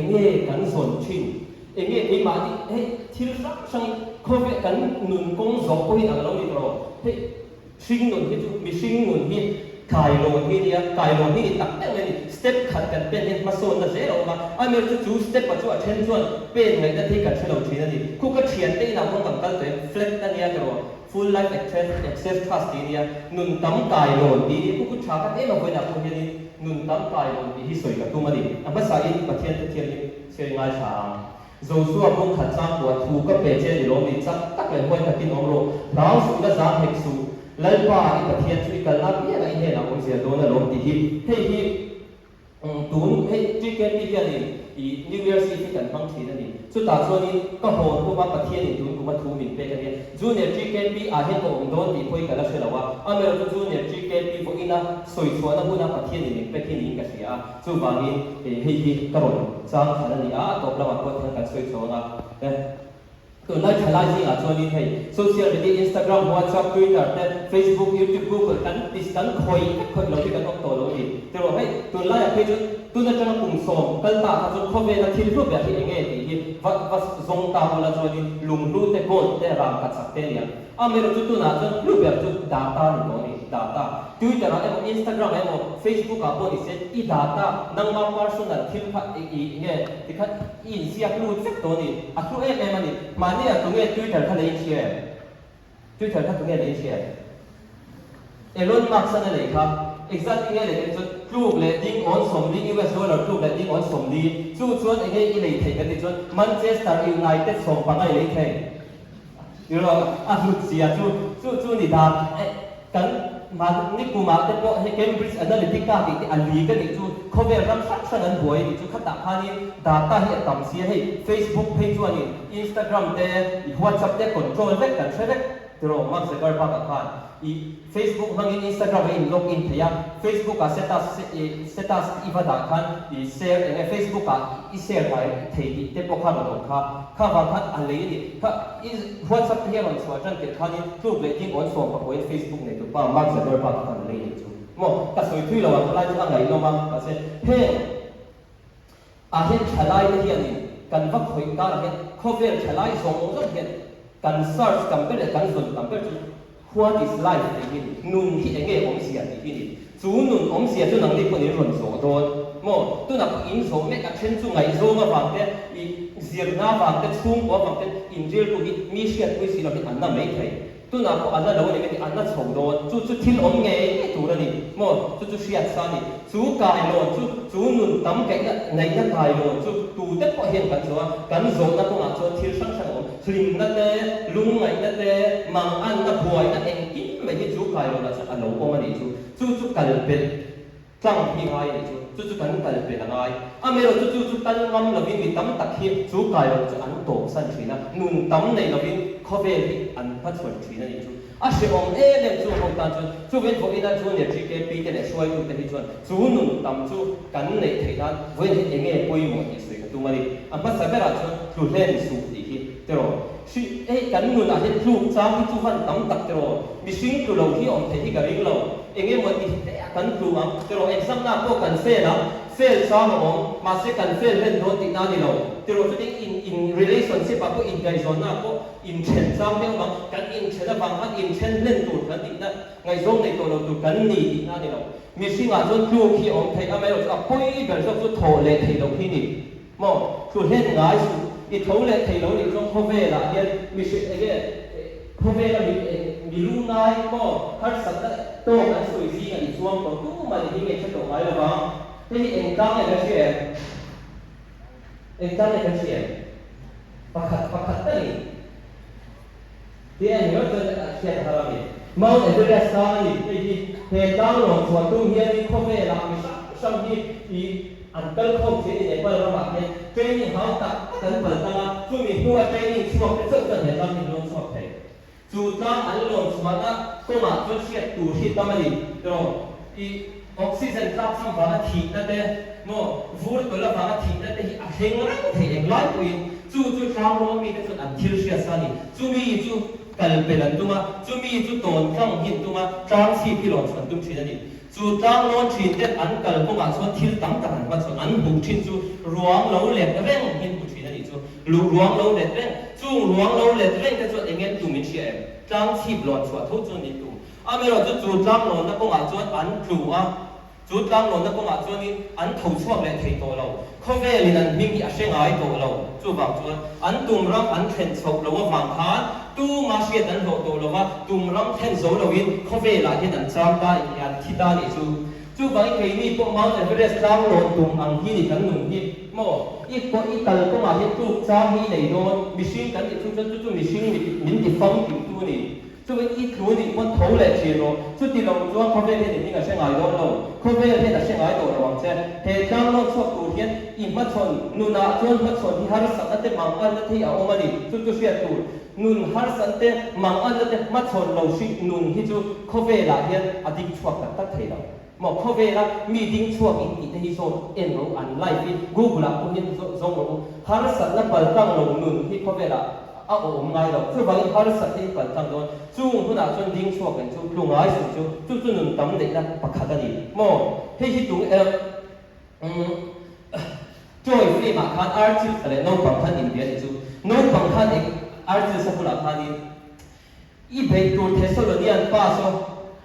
enge kan zawn thin? Enge keimahni hei thil hrang hrang khawvel kan nun kawng zawh pawhin ang lo ni tawh hei hring nun hi chu mihring nun hi kailawn hi nia kailawn hi ni tak deuh mai a ni step khat kan pen hian hmasawnna zel a awm a amaherawhchu chu chu step a chu a then chuan pen ngaihna te hi kan hre lo thin a ni khu ka thiante inah khawn kan kal tawh em flat a nia tawh Full Life Access Trust tih a nia, nun tam kai lawn tih a nia, khu khu tha ka ti em a vawiinah pawh hianin nun tam kai lawn tih hi sawi ka tum a ni. A hmasain Pathian thu thianghlim chhiar i ngaithla ang. Josua bung khat changkua thu ka pe che ni lawm ni, chak tak leh huai takin awm rawh, hlau suh la zam hek suh, Lalpa i Pathian chu i kalna apiangah i hnenah awm zel dawn alawm tih hi hei hi Tun hei TKP hianin i New Year's Eve hi kan hmang thin a ni. Chutah chuanin ka hawn kuma Pathianin tun kuma thu min pek a nia. Junior TKP ah hian ka awm dawn tih pawhin ka la hre lo a, amaherawhchu Junior TKP vawiina sawi chhuahna huna Pathianin min pek hi niin ka hria a. Chuvangin hei hi ka rawn chang than a ni a, a tawp lamah pawh tihian kan sawi chho ang a. Tunlai thalai zingah chuanin hei social media Instagram, WhatsApp, Twitter te, Facebook, YouTube, Google kan ti kan khawih vek khawih lo hi kan awm tawh lo a ni. Tiraw hei tunlaiah phei chuan tun atanga kum sawm kal ta kha chuan khawvela thil hlu ber hi eng nge tih hi va va zawng ta ula chuanin lunghlu te, gold te, rangkachak te a ni ang. Amaherawh chu tunah chuan hlu ber chu data ni tawh a ni, data. Twitter ah emaw Instagram ah emaw Facebook ah pawh ni se i data nangma personal thil kha i i nge tikhan i inziak lut vek tawh a ni. A hlu em em a ni. Mahni ah tunge Twitter kha lei hria em? Twitter kha tunge lei hria em? Elon Musk an a lei kha exact enge lei kan chuan tluk leh ding awn 40 US dollar tluk leh ding awn 40 chu chuan enge i lei theih kan tih chuan Manchester United 15 i lei thei. Tiraw a hlut zia chu chu chu ni dan eh kan mahni kumah te pawh hei Cambridge Analytica tih te a leak a nih chu khawvel ram hrang hrang an buai a nih chu khatah khanin data hi a tam sia hei Facebook phei chuanin Instagram te i WhatsApp te control vek kan hre vek tiraw Mark Zuckerberg ah khan i Facebook hmangin Instagram a in log in thei a, Facebook ah status i status i va dah khan i share eng nge Facebook ah i share ngai thei tih te pawh kha rawn awm kha. Kha vang khan a lei a ni. Kha i WhatsApp te hi a rawn chhuah tan tirh khanin tluk leh ding awn sawm pakuain Facebook nei tupa Mark Zuckerberg khan a lei a nih chu. Maw ka sawi thui lo ang khalai chu a ngaihnawm a mahse heng ah hian thalai te hianin kan va khawih karah hian khawvel thalai zawng zawng hian kan search tam ber leh kan zawn tam ber chu What is life tih hi ni, nun hi enge awmzia tih hi ni. Chu nun awmzia chu nangni pawhin in rawn zawh dawn maw? Tunah pawh in zawh mek a then chu ngaihzawng avang te, i zirna avang te, chhungkua avang te in rilru hi mi hriatpui si lo hi an na mai thei. Tunah pawh a na lo a ni mai thei, a na chho dawn. Chu chu thil awm ngei ngei tur a ni maw? Chu chu hriat sa a ni. Chu kailawn chu, chu nun tam kaihna ngaihna kailawn chu tute pawh hian kan zawh a, kan zawhna kawngah chuan thil hrang hrang a awm. Hlimna te, lungngaihna te, manganna, buaina engkim mai hi chu kailawnah chuan a lo awm a nih chu. Chu chu kal pelh tlang hi ngai a nih chu. Chu chu kan kal pelh a ngai. Amaherawh chu chu chu kal ngam lovin mi tam tak hi chu kailawn chu an tawpsan thin a, nun tam nei lovin khawvel hi an hmachhawn thin a nih chu. A hrehawm em em chu ho tan chuan chuvein vawiina Junior GKP te leh hruaitute hi chuan chu nun tam chu kan neih theih nan vawiin hi enge pawimawh tih sawi ka tum a ni. A hmasa berah chuan tlu hlen suh tih hi tiraw. Hri hei kan nunah hian tluk chang hi chu van tam tak tiraw. Mihring tlu lo hi awm theih hi ka ring lo. Enge maw ti hle kan tlu ang tiraw exam na pawh kan fail ang fail chang a awm mahse kan fail hlen dawn tihna a ni lo tiraw chutin in in relationship ah pawh inngaihzawnna ah pawh Inthen chang deuh vang, kan inthen avang khan inthen hlen tur kan tihna, ngaihzawng nei tawh lo tur kan ni tihna a ni lo. Mihringah chuan tluk hi a awm theih, amaherawhchu a pawi ber zawk chu thawh leh theih loh hi ni maw? Tlu hlen ngai suh, i tho leh thei lo nih chuan khawvelah hian mihring enge khawvela mi mi lu ngai maw harsatna tawk an sawi zingah i chuang tawh tumah i him nge hre tawh ngai lo vang. Hei hi engtang nge kan hria em? Engtan nge kan hria em? Pakhat pakhat ta ni. Tih a ni ringawt chuan a hriat a har a mi. Mount Everest tlang a ni. Hei hi he tlang rawn chhuah tum hianin khawvelah mi hrang hrang hi i an kal khawm thin a ni. Nepal ramah hian training hau tak tak an pal tlang a, chumi hnua training chhuak te chauh chuan he tlang hi an rawn chhuak thei. Chu tlang an lawn chhuahna kawngah chuan hriat tur hi tam a ni. Tiraw, i oxygen tlak cham vanga thihna te maw, vur tawlh avanga thihna te hi a thleng reng thei englai pawhin chu chu tlang rawn mite chuan an thil hriat sa a ni. Chumi chu kal pel an tum a, chumi chu tawn tlang hi an tum a, tlang chhip hi lawn chhuah an tum thin a ni. Chu tlang lawn thin ten an kal kawngah chuan thil tam tak an hmachhawn, an hmuh thin chu ruang lo let reng hi an hmu thin a nih chu. Luh ruang lo let reng, chung ruang lo let reng te chuan eng nge an tum in hria em? Tlang chhip lawn chhuah tho chuan min tum. Amaherawhchu chu tlang lawnna kawngah chuan an tlu a. Chu tlanglawnna kawngah chuanin an tho chhuak leh thei tawh lo. Khawvelin an hming hi a hre ngai tawh lo. Chuvang chuan an tum ram an thlen chhoh loh avang khan tuma hriat an hlawh tawh lo va, tum ram thlen zo loin khawvelah hian an cham ta ih an thi ta nih chu. Chuvangin keini pawh Mount Everest tlanglawn tum ang hi ni kan nun hi maw? I pawh i kal kawngah hian tluk chang hi i nei dawn. Mihring kan nih chung chuan chu chu mihring min ti famkimtu a ni. Chuvin i tlu nih pawn tho leh thin rawh. Chuti lo chuan khawvel hian i hming a hre ngai dawn lo. Khawvel hian a hre ngai tawh lo ang che. He tlang lawn chhuak tur hian i hmachhawn nunah chuan hmachhawn hi harsatna te manganna te hi a awm a ni. Chu chu hriat tur. Nun harsatna te manganna te hmachhawn lo hri nun hi chu khawvelah hian a ding chhuak tak tak thei lo. Maw khawvela mi ding chhuak in tih te hi zawt en rawh u, an life hi Google ah pawh hian zawng rawh u. Harsatna paltlang lo nun hi khawvelah a awm ngai lo. Chuvangin harsatna hi paltlang dawn. Chung hunah chuan ding chhuak reng chu tlu ngai suh chu chu chu nun tam neihna pakhat a ni. Maw hei hi tung eh umm Troy film ah khan Archilsa leh naupang khan inbia nih chu. Naupang khan eng Archilsa bulah khanin I beih tur Thessalonian pa saw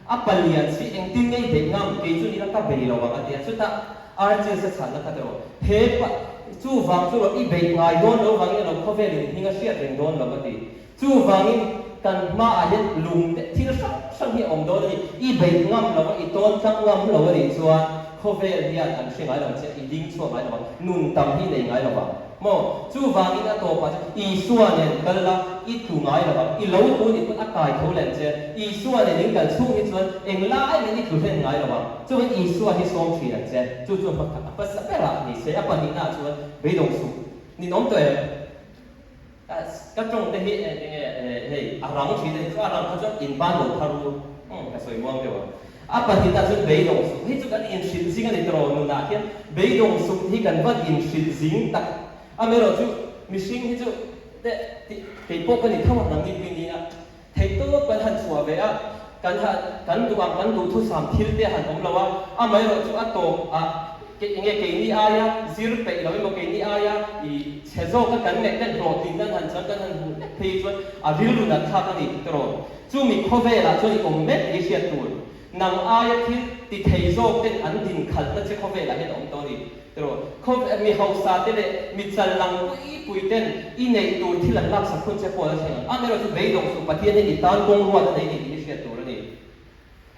a palian si engtin nge i beih ngam kei chu nila ka bei lo ang a ti a, chutah Archils a chhanna kha tiraw he pa chuvang chu rawh i beih ngai dawn lo vangin alo khawvel in hming a hriat reng dawn lo a ti. Chuvangin kan hmaah hian lung te thil hrang hrang hi a awm dawn a ni, i beih ngam lo a i tawn tlang ngam lo a nih chuan khawvel hian an hre ngai lo ang che, i ding chhuak ngai lo ang, nun tam hi i nei ngai lo vang. Maw? Chuvangin a tawpah chuan Isua nen kal la, i tlu ngai lo ang. I lo tu nih pawn a kai tho leh ang che. Isua nen in kal chhung hi chuan englai men i tlu hlen ngai lo ang. Chuvangin Isua hi sawm thin ang che. Chu chu a hmasa berah ni se, a pahnihnaah chuan beidawng suh. Ninawm tawh em? Ka tawng te hi eng nge hei a rang thin a ni chu a rang kha chuan in ban lo thar u ka sawi muang deuh ang. A pahnihna chuan beidawng suh hei chu kan inhrilh zing a ni tawh nunah hian beidawng suh hi kan van inhrilh zing tak. Amaherawh chu mihring hi chu te tih kei pawh ka ni tho ang nangni pui nia theihtawp kan han chhuah ve a kan han kan duh ang kan duhthusam thil te han awm lo a amaherawh chu a tawp ah Enge keini aia zir peih lo emaw keini aia i chhe zawka kan ngaih ten hlawhtlinna an han chang kan han hmuh hlek phei chuan a rilru nat thlak a ni tiraw? Chumi khawvelah chuan i awm mek tih hriat tur nang aia thil ti thei zawk ten an din khalhna che khawvelah hian a awm tawh a ni tiraw? Khawve mi hausa te leh mi chal lang pui pui ten i neih tur thil an laksak hun che pawh a la thleng ang. Amaherawhchu beidawng suh Pathian hian i tan kawng ruat a nei ni tih hi hriat tur a ni.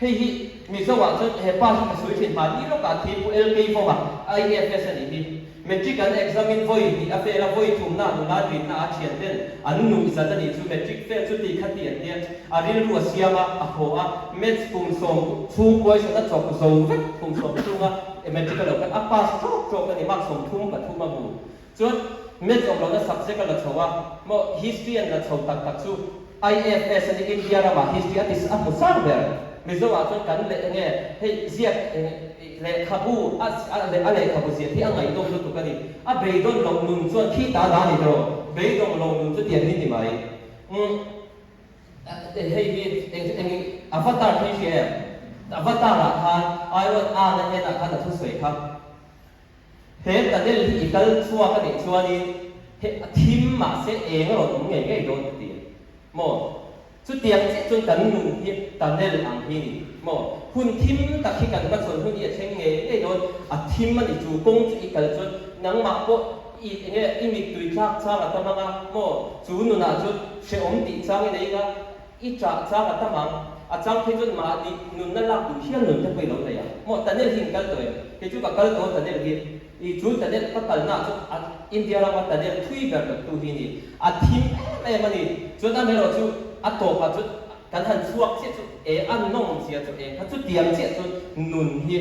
Hei hi Mizo ah chuan he pa hi ka sawi thin mahni lawkah thi Pu LK Vawma, IFS a nih hi. Matric an exam in vawi hnih a fail a, vawi thumna nula rinna a thian ten an nuih zat a nih chu matric fail chu ti kha ti an tia a rilru a siam a, a haw a, maths kum sawm chhung question a chawk zo vek kum sawm chhunga matric a lo kal a pass tawk tawk a ni mark 33 a hmu Chuan Maths awm lohna subject a la chho a, maw History an la chho tak tak chu IFS a ni India ramah History a ti a hmu sang ber. Mizo ah chuan kan leh enge hei ziak eng lehkhabu a a lehkhabu ziah hi a ngaihnawm lutuk a ni. A beidawn loh nun chuan khi ta da ni tawh, beidawng lo nun chu tiang hi ni mai. Umm hei hi eng eng Avatar khi hria em? Avatar ah khan Iron An a en ah khan a thusawi kha. He tunnel hi i kal chhuak a nih chuanin he a thim mahse eng a rawn awm ngei ngei dawn ka ti maw? Chutiang chiah chuan kan nun hi tunnel ang hi ni maw? Hun thim tak hi kan hmachhawn hun hi a thleng ngei ngei dawn, a thim a ni chu kawng chu i kal chuan nangmah pawh i enge i mittui tlak chang a tam anga maw? Chu nunah chuan hrehawm tih chang i nei anga I chah chang a tam ang, a chang phei chuan mahni nunna lak duh hial nun te pawh i lo nei ang. Maw tunnel hi in kal tawh em? Kei chu ka kal tawh a tunnel hi. I chu tunnel ka kalna ah chuan a India rama tunnel thui ber dawttu hi ni. A thim em em a ni. Chuan amaherawh chu a tawpah chuan kan han chhuak chiah chu e a nawm zia chu eng kha chutiang chiah chuan nun hi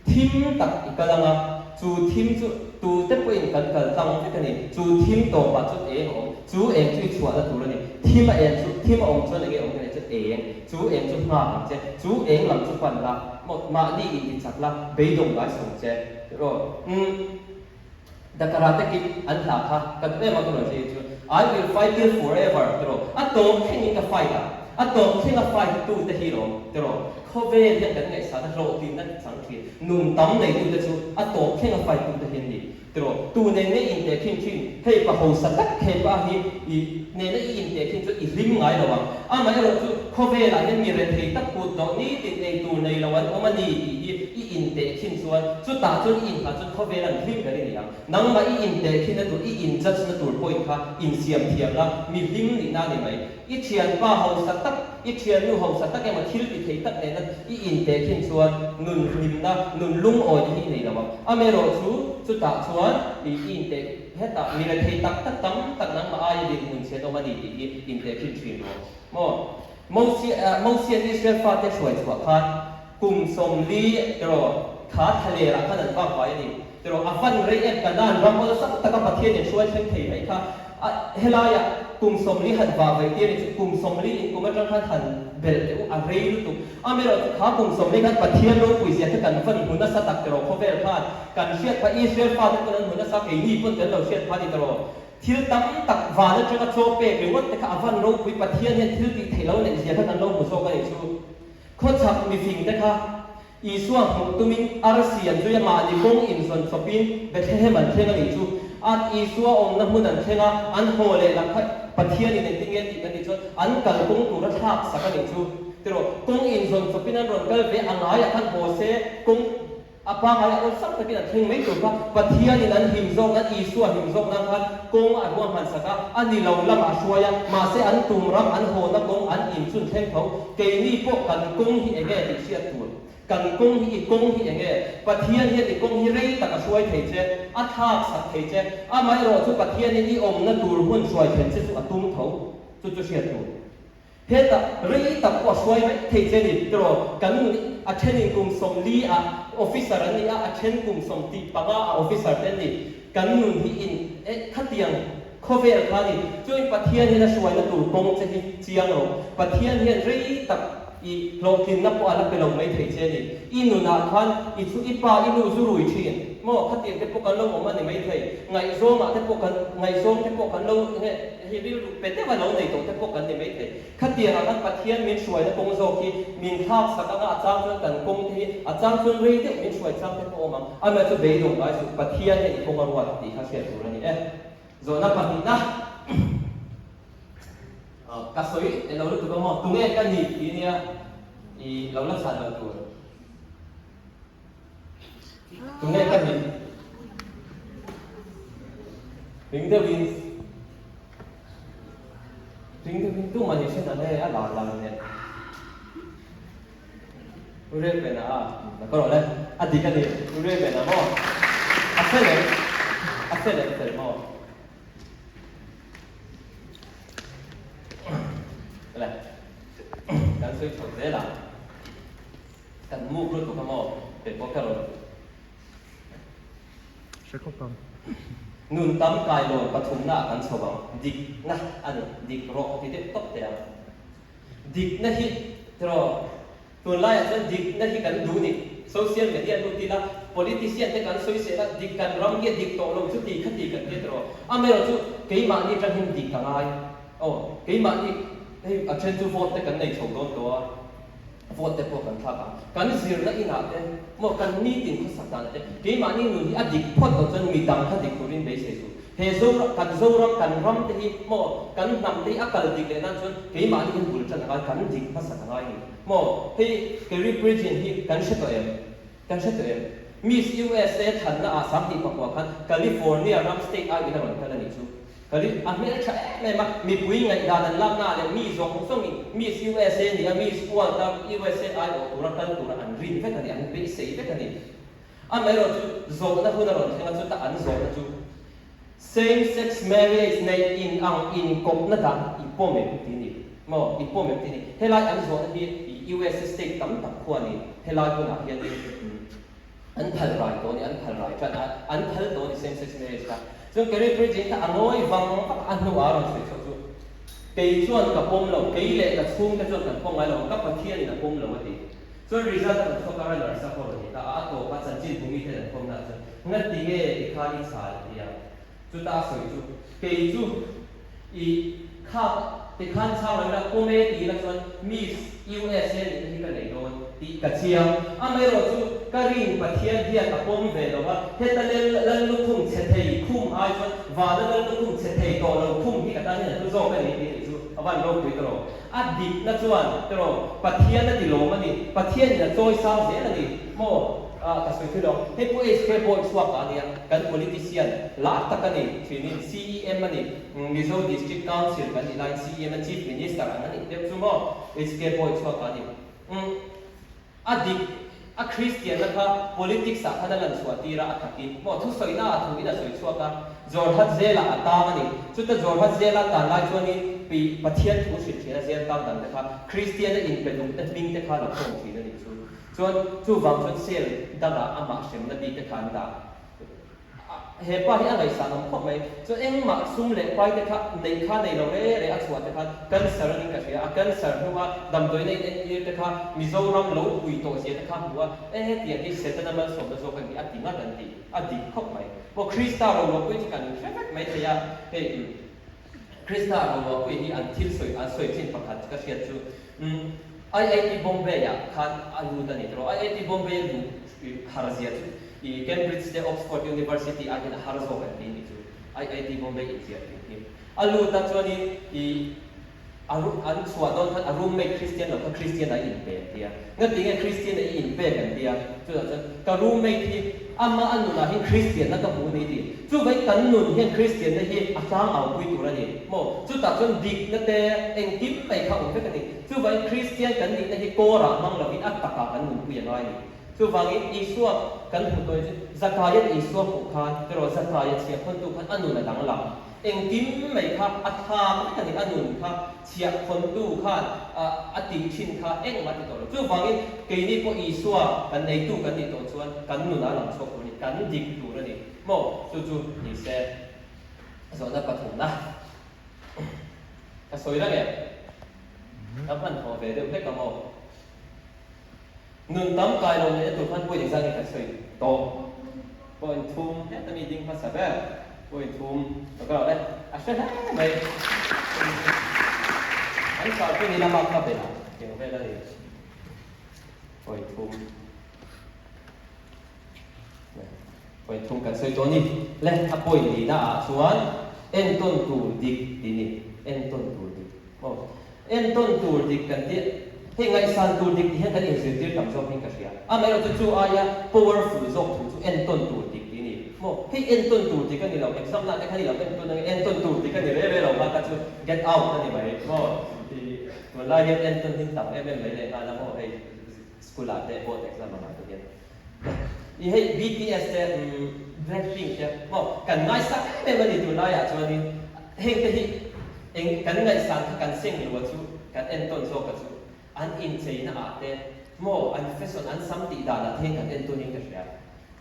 Thim tak i kal anga, chu thim chu tute pawhin kan kal tlang vek a ni. Chu thim tawpah chuan eng a awm, chu eng chu i chhuahna tur a ni. Thim a eng chu, thim a awm chuan enge awm ka nei chu eng, chu eng chu nghak ang che, chu eng lam chu pan la, maw mahni in ti chak la, beidawng ngai sawm che, tiraw? Umm, The Karate Kid an hla kha ka duh em a ka rawn zir chu, I will fight till forever, tiraw? A tawp thlengin ka fight a. A tawp thlenga fight tute hi lawm tiraw? Khawvel hian kan ngaihsana hlawhtlinna chang thin. Nun tam neitute chu a tawp thlenga fight tute hi an ni. Tiraw, tu nen nge i intehkhin thin? Hei pa hausa tak hepa hi i nena i intehkhin chu i hlim ngai lo ang. Amaherawh chu khawvelah hian mi rethei tak kut dawh nitin ei tur nei lo an awm a ni tih hi i intehkhin chuan chutah chuan i inhah chuan khawvel an hlim ber i ni ang. Nangmah i intehkhinna tur, i in-judge na tur point kha insiam thiam la, mi hlim nihna a ni mai. I thianpa hausa tak, i thiannu hausa tak emaw thil ti thei tak nena i intehkhin chuan nun hlimna, nun lungawina hi i nei lo ang. Amaherawh chu, chutah chuan i inteh hetah mi rethei tak tak tam tak nangmah aia dinhmun chhe an awm a ni tih hi intehkhin thin rawh. Maw? Mosian Israel fate hruai chhuah khan kum 40 tiraw kha thlalerah khan an vak vai a ni. Tiraw a van rei em Kanaan ram awlsam taka Pathian in hruai thleng thei mai kha a helaiah kum 40 han vah vaih tir a ni chu kum 40 in kum atang khan han belh teh u a rei lutuk. Amaherawh chu kha kum 40 khan Pathian ropui zia kha kan van hmu nasa tak tiraw khawvel khan kan hriat phah Israel fate pawn an hmu nasa keini pawn kan lo hriat phah a ni tiraw. Thil tam tak van atanga chaw pek ringawt te kha a van ropui Pathian hian thil tih theih lo neih zia kha kan lo hmu zawk a nih chu. Khawchhak mifing te kha Isua hmuh tumin arsi an zui a, mahni kawng inzawn chawpin Bethlehem an thleng a nih chu. At Isua awmna hmun an thleng a, an haw leh lam kha Pathianin engtin nge tih kan nih chuan an kal kawng tura thlak sak a nih chu. Tiraw, kawng inzawn chawpin an rawn kal ve a ngaiah khan haw se kawng A pangai a awlsam takin a thleng mai tur kha Pathianin an him zawk nan, Isua him zawk nan khan kawng a ruahman sak a, a ni lo lamah a hruai a, mahse an tum ram an hawna kawng an in chun thleng tho. Keini pawh kan kawng hi enge tih hriat tur. Kan kawng hi i kawng hi enge? Pathian hian i kawng hi rei tak a hruai thei che, a thlak sak thei che. Amaherawh chu Pathianin i awmna tur hmun hruai thlen che chu a tum tho. Chu chu hriat tur. Hetah rei tak pawh a hruai mai thei che a ni tiraw? Kan a thenin kum 40 ah officer an ni a, a then kum 15 ah officer te an ni. Kan nun hi in eh khatiang khawvel kha a ni. Chuan Pathian hian a hruaina tur kawng che hi chiang rawh. Pathian hian rei tak i hlawhtlinna pawh a la pe lo mai thei che a ni. I nunah khan i chu i pa i nu zu rui thin maw? Khatiang te pawh kan lo awm a ni mai thei. Ngaihzawngah te pawh kan ngaihzawng te pawh kan lo nge Hei rilru pe deuha lo nei tawh te pawh kan ni maithei. Khatiangah khan Pathian min hruaina kawng zawk hi min thlak sak anga a chang chuan kan kawng te hi a chang chuan rei deuh min hruai chang te pawh awm ang. Amah chu beidawng ngai suh, Pathian hian i kawng a ruat tih kha hriat tur a ni e. Zawhna pahnihna ka sawi lo lutuk a maw? Tunge ka ni tih nia i lo la chhan lo tur. Tunge ka nih? Ring deuhin Ring deuhin tumah ni hre nang e a lar lar nen. Ure bena a na ka rawh le a dik a ni Ure bena maw a fel em a fel em fel maw le kan sawi chho zel ang. Kan muk lutuk a maw? Kei pawh ka rawn hre khawp ang. Nun tam kailawn pathumna ah kan chho ang. Dikna a ni. Dik rawh ti deuh tawp teh ang. Dikna hi tiraw tunlaiah chuan dikna hi kan duh ni. Social media lut ila politician te kan sawi seh a, dik kan ram hi a dik tawh lo chu ti kha ti kan tia tiraw. Amaherawhchu keimahni atang hian dik a ngai. Aw keimahni hei a then chu vote te kan nei chho dawn tawh a. Vote te pawh kan thlak ang. Kan zirna inah te maw kan nitin khawsak danah te keimahni nun hi a dik phawt loh chuan midang kha dik turin beisei suh. He Zoram, kan Zoram, kan ram te hi maw kan hnam te hi a kal dik leh nan chuan keimahni hian bul tan a ngai, kan dik hmasak a ngai ni. Maw hei Kerry Pridgen hi kan hre tawh em? Kan hre tawh em? Miss USA thlanna ah 2009 khan California ram state aiin a rawn kal a nih chu. Ka ri a hmel tha em em a, mipui ngaihdan an lakna ah leh mi zawng zawngin Miss USA ni a Miss World a USA aiawh tura kal tura an rin vek a ni, an beisei vek a ni. Amaherawh chu zawhna hun a rawn thleng a, chuta an zawhna chu Same sex marriage neih in ang inkawpna dan i pawm em ti ni maw, i pawm em ti ni. Helai an zawhna hi USA state tam tak khuanin helai hunah hianin An phal rai tawh a ni, an phal rai tan a, an phal tawh a ni same sex marriage kha. Chuan Kerry Pridgen kha a ngawi vang vak a hnuah a rawn sawi chhuak chu, Kei chuan ka pawm lo, kei leh ka chhungte chuan kan pawm ngai lo ang, ka Pathianin a pawm lo a ti. Chuan result a rawn chhuak a, runners up a rawn ni ta a, a tawpa chanchin bumi ten an pawmna ah chuan, Ngati nge i khan i chhal a ti a. Chuta a sawi chu, Kei chu i khak. Tikhan chhang lo ila pawm e ti ila chuan Miss USA nihna hi ka nei dawn tih ka chiang. Amaherawh chu ka rin Pathian hian a pawm ve lo a, heta lal lukhum chhe thei khum ai chuan vana lal lukhum chhe thei tawh lo khum hi ka tan hian a hlu zawk a ni tih nih chu a van ropui ta rawh. A dikna chuan tiraw Pathian a ti lawm a ni, Pathianin a chawi sang zel a ni maw? Ka sawi thil lo. Hei Pu HK Bawi chhuak a nia, kan politician lar tak a ni thinin CEM a ni, Mizo District Council kan nih laiin CEM a Chief Minister ang a nih deuh chu maw? HK Bawi chhuak a ni. A dik, a Kristianna kha politics ah khan a lan chhuah tir a, a takin maw thusawina ah thu in a sawi chhuak a, Jorhat Zela a tang a ni. Chuta Jorhat Zela tan lai chuanin pi Pathian thu hrilh thin a zel tang dang te kha Kristiana inpe duh te hming te kha lo khawm thin a nih chu. Chuan chuvang chuan cell dangah amah hremna bik te kha an dah. He pa hi a ngaihsan awm khawp mai. Chuan engmah sum leh pai te kha neih kha nei lo re re a chhuah te khan cancer anin ka hria. A cancer hnua damdawiina in entir te kha Mizoram lo pui tawh zia te kha hmu a, e hetiang hi Setana malsawmna zawk a ni a ti ngat an ti. A dik khawp mai. Maw Krista roluahpui chu kan hre vek mai thei a, hei Krista roluahpui hi an thil sawi an sawi thin pakhat ka hriat chu umm IIT Bombay ah khan a lut a ni tawh. IIT Bombay a luh har zia chu i Cambridge te Oxford University ah hian a har zawk an ti ni chu IIT Bombay inziah thin hi. A lut a chuanin i a an chhuah dawn khan a roommate Christian lo kha Christian a inpe an tia. Ngatinge Christian a i inpek an tia. Chutah chuan ka roommate hi ama a nunah hian Christian na ka hmu ni ti. Chuvei kan nun hian Christian na hi a tlangau pui tur a ni maw? Chutah chuan dikna te engkim mai kha awm vek a ni. Chuvangin Christian kan nihna hi kawrah hmang lovin a takah kan nunpui a ngai a ni. Chuvangin Isua kan hmu tawi chu Zakaia'n Isua hmuh khan erawh Zakaia chhiahkhawntu khan a nun a danglam. Engkim mai kha a thlak vek a ni, a nun kha chhiahkhawntu khan a tih thin kha engmah a ti tawh lo. Chuvangin keini pawh Isua kan neitu kan nih tawh chuan kan nun a lang chhuak tur a ni, kan dik tur a ni maw? Chu chu ni se zawhna pathumna ka sawi reng e, ka hmanhmawh ve deuh hlek a maw? Nun tam kai lo neihna tur khan point engzat nge kan sawi tawh? Point thum heta mi ding hmasa ber point thum ka ka lo e a hre hle mai. An kar chu ni lama ka bela tiang vel a ni point thum point thum kan sawi tawh ni le a point lina ah chuan entawn tur dik tih ni entawn tur dik Aw, entawn tur dik kan tih, hei ngaihsan tur dik tih hian kan inzirtir tam zawk in ka hria. Amaherawhchu chu aia powerful zawk thu chu entawn tur dik tih a ni. Maw, hei entawn tur dik a ni lo, exam lah te khan i lo entawn ange, entawn tur dik a ni re re lo kha kha chu get out a ni mai. Maw, i tunlai hian entawn hi tam em em mai leh nghal a maw, hei school ah te board exam ang ah te hian. I hei BTS te, Blackpink te, maw, kan ngaihsak em em a ni tunlaiah chuanin heng te hi Eng kan ngaihsan kha kan seng lo a chu kan entawn zawk a chu an incheina ah te maw an fashion an sam tih dan ah te hian kan entawn in ka hria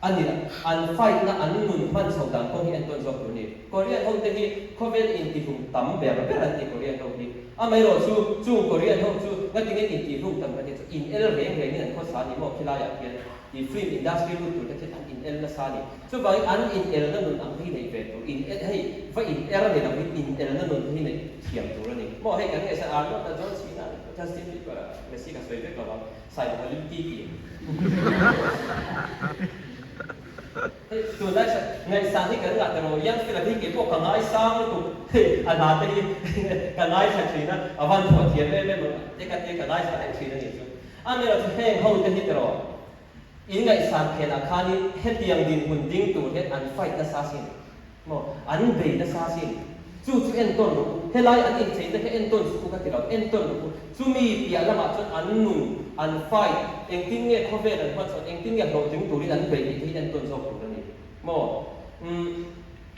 a ni an fight na an nun hman chho dan pawh hi entawn zawk tur a ni Korean ho te hi khawvel intihlum tam ber ber an ti Korean ho hi amaherawh chu chung Korean ho chu ngatinge intihlum tam kan tih chu in el reng reng in an khawsa a ni maw khilai ah khian i film industry lut tur te khian an in el nasa a ni. Chuvangin an inelna nun ang hi neih ve tur, in el hei va in er a ni lo hi inelna nun hi neih thiam tur a ni. Maw hei kan ngaihsan Arnold a John Cena Justin Bieber a Messi ka sawi vek lo ang, Sailo Lim ti ti. Hei tunlai sa ngaihsan hi kan ngah tiraw Young Fella hi keipawh ka ngaisang lutuk hei a hla te hi ka ngaithla thin a, a van phuah thiam em em ang te ka tia ka ngaithla reng thin a nih chu. Amaherawhchu heng ho te hi tiraw In ngaihsan phenah khanin hetiang dinhmun ding tur hian an fight nasa sin maw? An bei nasa sin. Chu chu entawn rawh u. Helai an incheina kha entawn suh u ka ti lo, entawn rawh u. Chumi piah lamah chuan an nun, an fight, engtin nge khawvel an hmachhawn, engtin nge hlawhtling turin an bei tih te hi entawn zawk tur a ni maw? Umm.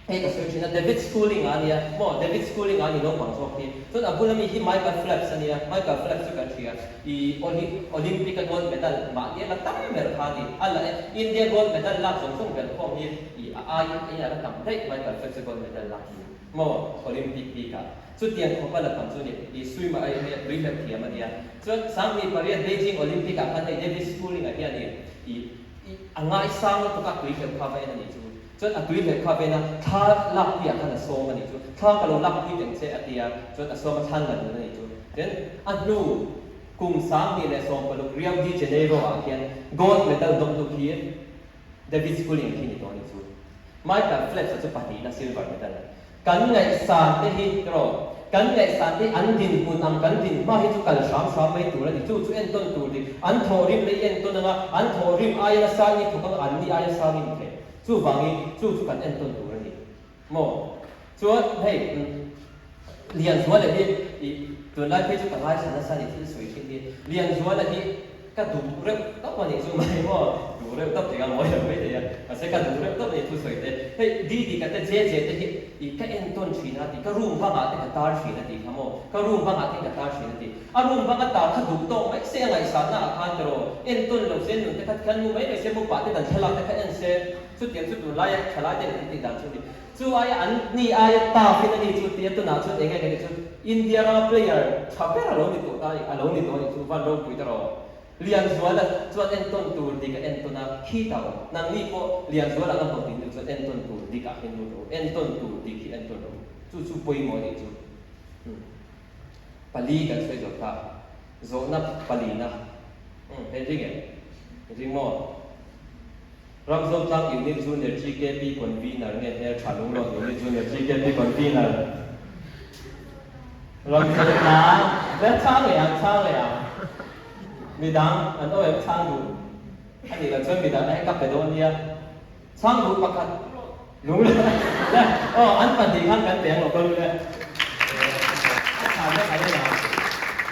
Hei ka sawi thin a, David Schooling a nia maw, David Schooling a ni naupang zawk hi. Chuan a bula mi hi Michael Phelps a nia, Michael Phelps chu kan hria, i Olympic a gold medal mahni a la tam ber kha a ni. A la e, India gold medal lak zawng zawng ber khawm hi i a aiin a la tam daih Michael Phelps a gold medal lak hi maw Olympic bik ah. Chutiang khawp a la tam chu ni, i swimmer a hei tui hleuh thiam a nia. Chuan 18 Beijing Olympic ah khan hei David Schooling a hian i i a ngaisang lutuk a tui hleuh kha va en a nih chu. Chuan a tui hleh kha ven a, thla lakpuiah khan a sawm a nih chu. Thla ka lo lakpui teng che a ti a, chuan a sawm a thlan la dun a nih chu. Tin, a hnu kum 2016 Rio de Janeiro ah khian gold medal dawngtu khi David Schooling khi ni tawh a nih chu. Michael Phelps a chu pahnihna silver medal. Kan ngaihsan te hi erawh kan ngaihsan te hi an dinhmun ang kan din hma hi chu kal hram hram mai tur a ni. Chu chu entawn tur dik. An thawhrim lei entawn anga an thawhrim aia nasa ni thawk anga an ni aia sang in thei. Chuvangin chu chu kan entawn tur a ni maw? Chuan hei Lianzuala hi i tunlai phei chu ka ngaithla nasa a ni thil sawi thin hi. Lianzuala hi Ka duh reuh tawp a nih chu mai maw? Duh reuh tawp tih ka mawi lo mai thei a, mahse ka duh reuh tawp a ni thusawi te. Hei Didi ka te Jeje te hi ih ka entawn thin a tih, ka room bangah te ka tar thin a tih kha maw? Ka room bangah te ka tar thin a tih. A room banga tar kha duh tawk mai se a ngaihsanna ah khan tiraw entawn lo se nun te kha tikhan mu mai mai se mu pah te dan thlalak te kha en se chutiang chu tunlaia thalai ten an tih dan chu a ni. Chu aia an ni aia tough in a ni chu tia tunah chuan enge ka tih chu India rama player tha ber a lo ni tawh ta a ni, a lo ni tawh a nih chu van ropui ta rawh. Lianzuala chuan entawn tur dik a entawn a, khi ta awm. Nangni pawh Lianzuala anga hlawh tih nu chuan entawn tur dik ah hian lut rawh u, entawn tur dik hi entawn rawh u. Chu chu pawimawh a nih chu. Umm. Pali kan sawi zawh ta. Zawhna palina. Umm, hei ring em? Ring maw? Ramzotlang Unit Junior GKP Convener nge Hmeltha Lunglawn Unit Junior GKP Convener Ramzotlang le chhang leh ang chhang leh ang midang an awm em chhang duh a nih loh chuan midang a ka pe dawn nia chhang duh pakhat Lunglawn le aw an pahnih khan kan pe ang lo ka lu le a chhan na kan en ang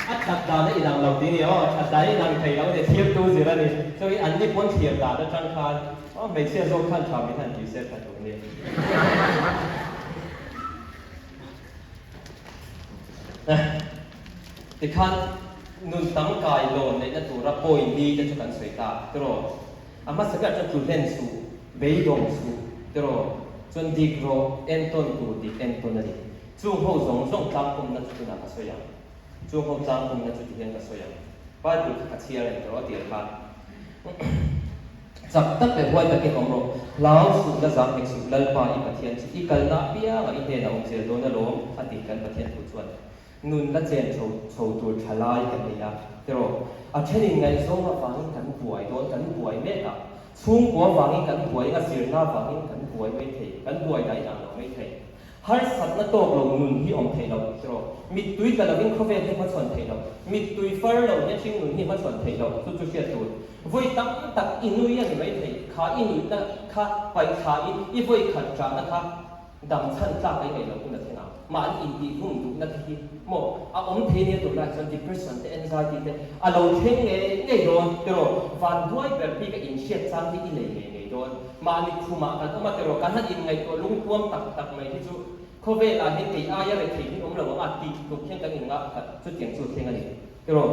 a that dan a inang lo tih ni aw that dan a inang thei lo a ni thirtu zir a ni chuan an ni pawn thlir dan atang khan aw hmeichhia zawk khan tha min han tih se tha tur ni. Tikhan nun tangkai lawn neihna tura point li te chu kan sawi ta tiraw? A hmasa ber chuan tlu hlen suh, beidawng suh tiraw? Chuan dik rawh, entawn tur dik entawn a ni. Chung ho zawng zawng tlangpawmna chu tunah ka sawi ang. Chung ho tlangpawmna chu tihian ka sawi ang. Bible kha ka chhiar a ni tiraw a tir khan. Chak tak leh huai takin awm rawh. Hlau suh la zam hek suh, Lalpa i Pathian chu i kalna apiangah i hnenah awm zel dawn alawm, a ti kan Pathian thu chuan. Nun la chen chho chho tur tha lai kan nei a, tiraw? A thenin ngaihzawng avangin kan buai dawn, kan buai mek a. Chhungkua avangin kan buai anga zirna avangin kan buai mai thei, kan buai daih ang lo mai thei. Harsatna tawk lo nun hi awm theih loh, tiraw? Mittui tla lovin khawvel hi hmachhawn theih loh, mittui far lo hian hringnun hi hmachhawn theih loh, chu chu hriat tur. Vawi tam tak i nui a ni mai thei, kha i nuihna kha paih thlain i vawi khat ṭahna kha dam chhan tlak ei ngaih loh hun a thleng ang. Mahni intihhlum duhna te hi maw a awm thei nia tunlai chuan depression te anxiety te a lo thleng ngei ngei dawn tiraw vanduai ber bik a inhriat chang hi i nei ngei ngei dawn. Mahni khumah kan awm a tiraw kan han inngaihtuah lungpuam tak tak mai hi chu khawvelah hian kei aia rethei hi awm lo ang a tih tluk hian kan inngah khat chutiang chu a thleng a ni. Tiraw?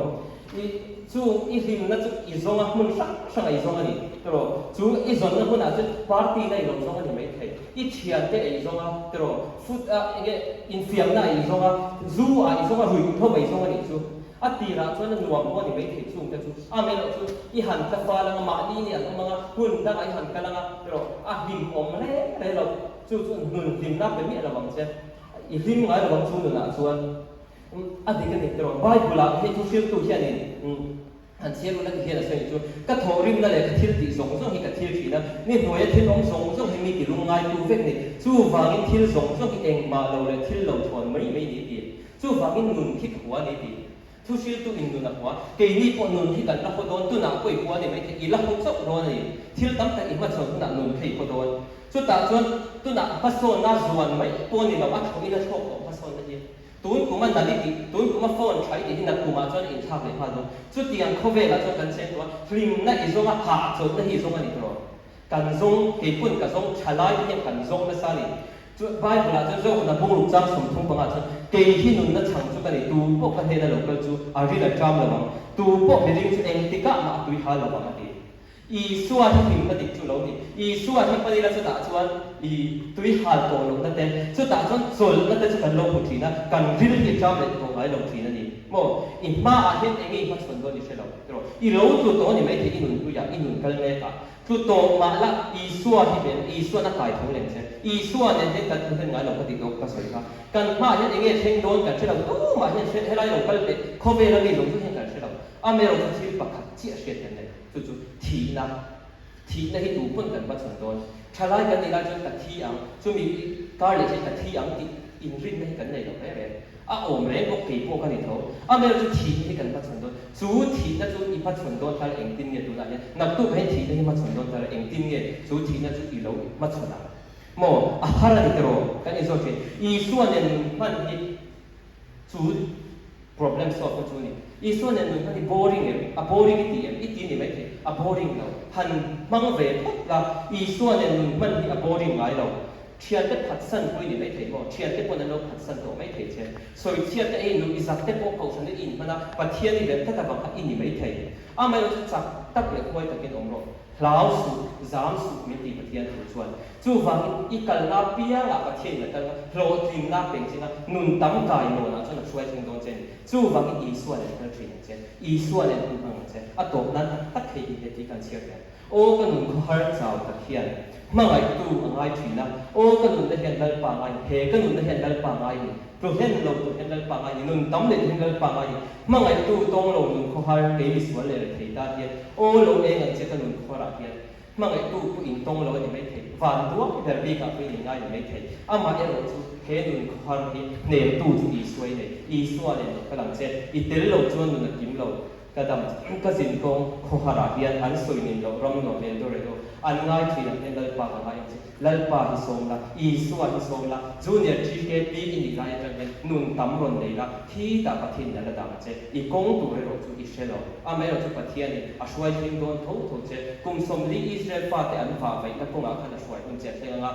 I chu i hlimna chu i zawng a, hmun hrang hrangah i zawng a ni. Tiraw? Chu i zawnna hmunah chuan party na i lo zawng a ni maithei. I thiante a i zawng a, tiraw? Foot a eng nge infiamna a i zawng a, zu ah i zawng a, ruihhlo a i zawng a nih chu. A tirah chuan a nuam pawh a ni maithei chungte chu. Amaherawhchu i han tla fal anga mahni ni an awm anga, hmun dangah i han kal anga, tiraw? A hlimawm reng reng lo. Chu chu nun hlimna pe miah lo ang che. I hlim ngai lo ang chu nunah chuan. A dik a ni tiraw? Bible ah hei thu hriltu hianin han chhiar ula ti hian a sawi chu, Ka thawhrimna leh ka thil tih zawng zawng hi ka thil thin a, ni hnuaia thil awm zawng zawng hi mi ti lungngai tu vek ni. Chuvangin thil zawng zawng hi engmah lo leh thil lo thawn mai mai ni ti. Chuvangin nun khi ka hua ni ti. Thu hriltu in nun a hua. Keini pawh nun hi kan la haw dawn, tunah pawh i hua ni maithei, i la haw chauh dawn a ni. Thil tam tak i hmachhawn hunah nun kha i haw dawn. Chutah chuan tunah hmasawnna zuan mai pawh ni lo, a thlawhin a thlawk tawh hmasawnna hi. Tun kum a nal i tih, tun kum a phone tha i tih hi nak kumah chuan a inthlak leh nghal dawn. Chutiang khawvelah chuan kan cheng tawh a, hlimna i zawng a, hahchawlhna hi i zawng a ni tawh. Kan zawng, kei pawn ka zawng, tha lai te hian kan zawng nasa a ni. Chu Bible ah chuan Zohana bungruk chang 35 ah chuan, Kei hi nunna chhang chu ka ni, tu pawh ka hnena lo kal chu a ril a ṭam lo ang, tu pawh miring chu engtikah mah a tui hal lo ang a ti. Isua hi hlimna dik chu lo ni. Isua hi hman ila chutah chuan i tui hal tawh lohna te, chutah chuan chawlhna te chu kan lo hmu thin a, kan ril hi a ṭam leh tawh ngai lo thin a ni. Maw? I hmaah hian enge i hmachhawn dawn i hre lo tiraw? I lo tlu tawh a ni maithei i nun hluiah, i nun kal mekah. Tlu tawh mah la, Isua hi nen, Isuan a kai tho lem che. Isua nen hian kan tlu hlen ngai lo ka tih dawk ka sawi kha. Kan hmaah hian enge thleng dawn kan hre lo, tumah hian hre, helai lo kal leh khawvela mi zawng zawng hian kan hre lo. Amaherawhchu thil pakhat chiah hriat kan nei, chu chu thihna. Thihna hi tu pawn kan hmachhawn dawn. Thalai kan nih lai chuan ka thi ang, chumi kar leh hian ka thi ang tih inrinna hi kan nei lo reng reng. A awm reng bawk kei pawh ka ni tho. Amaherawhchu chu thihna hi kan hmachhawn dawn. Chu thihna chu i hmachhawn dawn tala engtin nge tunah hian naktuk hian thihna hi hmachhawn dawn tala engtin nge chu thihna chu i lo hmachhawn ang maw? A har a ni tiraw? Kan inzawt thin. Isua nen nun hman hi chu problem solve na chu a ni. Isua nen nun hman hi boring em? A boring i ti em? I ti ni maithei. A boring lo. Han hmang ve phawt la, Isua nen nun hman hi a boring ngai lo. Thiante phatsan pawh i ni maithei maw? Thiante pawn an lo phatsan tawh maithei che. Sawichhiat te ei nu i zak te pawh kohhran i inhman a, Pathian i belh tlat avang kha i ni maithei. Amaherawhchu chu chak tak leh huai takin awm rawh. Hlau suh, zam suh min ti Pathian thu chuan. Chuvangin i kalna piangah Pathian in a kalna hlawhtlinna peng chin a, nun tam kai lawnah chuan a hruai thleng dawn che a ni. Chuvangin Isua nen kal thin ang che. Isua nen hun hmang ang che. A tawp nan tak tak hei hi he tih kan chhiar hian. Aw ka nun khawhar chau tak hian hmangaihtu a ngai thin a, aw ka nunna hian Lalpa ngai ni, he ka nunna hian Lalpa ngai ni, tluhlen lo tur hian Lalpa ngai ni, nun tam leh hian Lalpa ngai ni, hmangaihtu tawng lo nun khawhar kei misual leh rethei tan hian, aw lo eng ang che ka nun khawharah hian hmangaihtu pawh in tawng lo a ni maithei, van duai ber bikah pawh in inngai ni maithei, amah erawh chu he nun khawhar hi hnemtu chu Isua i nei, Isua nen lo kal ang che, i tel lo chuan nun a kim lo. Ka dam ka zin kawng khawharah hian an sawi nin loh ram nuam Eldorado an ngai thin ang hian Lalpa ka ngai ang che. Lalpa hi sawm la, Isua hi sawm la, Junior GKP i nih lai atang hian nun tam rawn nei la, khitah Pathianin a la dang che. I kawng tur erawh chu i hre lo. Amaherawh chu Pathianin a hruai thleng dawn tho tho che. Kum 40 Israel fate an vah vaihna kawngah khan a hruai hun che a thleng ang a,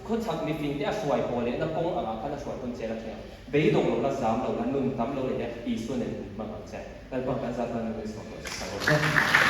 khawchhak mifingte a hruai haw lehna kawng angah khan a hruai hun che a la thleng ang. Beidawng lo la, zam lo la, nun tam lo nei la, Isua nen hun hmang ang che. Lalpa kan zat nan min sawm rawh se.